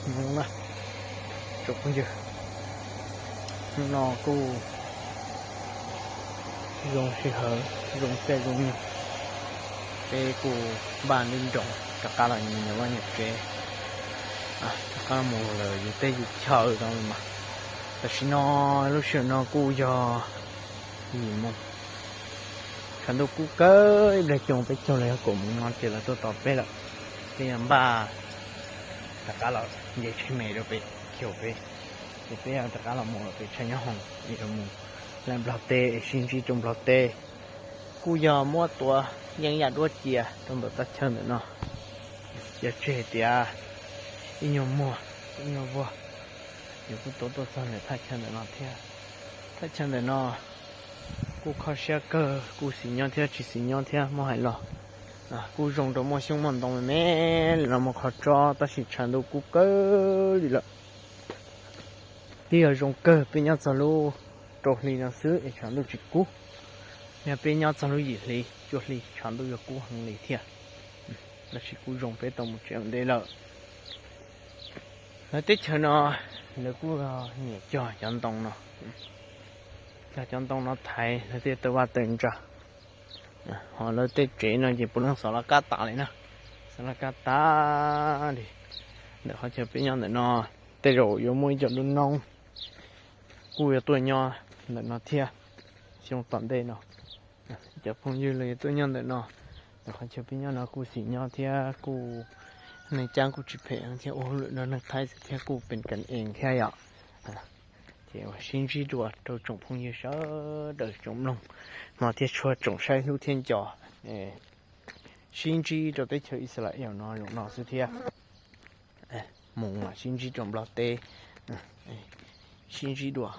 Hnub no, hnub no kuj zoo sij hawm, zoo caij zoo nyoog, peb kuj npaj nruab nroos rov qab los nyias vaj nyias tsev, rov qab mus lawm yus teb yus chaw no mas. Tam sim no lub sij hawm no kuj yog yim moos, tshav ntuj kub kawg, ib pliag xyoo peb caug los yog kaum moos no ces lawv tuaj tos peb lawm. Peb yuav npaj rov qab los nce tsheb me rau pem, khiav pem, ces peb yuav rov qab los mus pem tshaj nyob hoom es yuav mus lawm Nplog teb es sib ntsib rau Nplog teb. Kuj yog muab tuav yeeb yam duab cia rau ntawm thaj chaw ntawm no, cia tseg tias ib nyuag muag ib nyuag vuag, yuav kuj tuav tuaj txog ntawm thaj chaw ntawm no thiab. Thaj chaw ntawm no kuj kho siab kawg, kuj xis nyob thiab tsis xis nyob thiab muab hais los. Kuj zoo rau muaj xyoob muaj ntoo me me li no muaj qhov tsob, tab sis tshav ntuj kub kawg li lawm. Twb yog zoo kawg peb nyob txog lub rau hli no xwb es tshav ntuj tsis kub. Yog peb nyob txog lub yim hli cuaj hli tshav ntuj yuav kub heev li thiab. Tab sis kuj zoo peb tau mus tsev ua ntej lawm. Lawv teb chaws no lawv kuj nyiam cog cov ntoo no, cog cov ntoo no thaiv lawv tej taw vaj taw ntsa. Ho lawv tej tsev no ces puav leej xov laj kab tas li na, xov laj kab tas li. Ntawm qhov chaw peb nyob ntawm no tej zaum yuav muaj ib co lub noob kuj yuav tuaj nyob ntawm no thiab. Xyoo tom ntej no cov phooj ywg los yuav tuaj nyob ntawm no. Ntawm qhov chaw peb nyob no kuj xis nyob thiab kuj neeg cab kuj tsis phem thiab, ua hauj lwm nrog neeg Thaib xwb thiab kuj pes kas ees thiab yom. Ces sib ntsib dua rau tsoom phooj ywg sawv daws tsoom mloog no thiab txhua tsoom saib hlub thiab nco. Sib ntsib rau teb chaws Israel no zaum no xwb thiab. Mus sib ntsib rau Nplog teb, sib ntsib dua.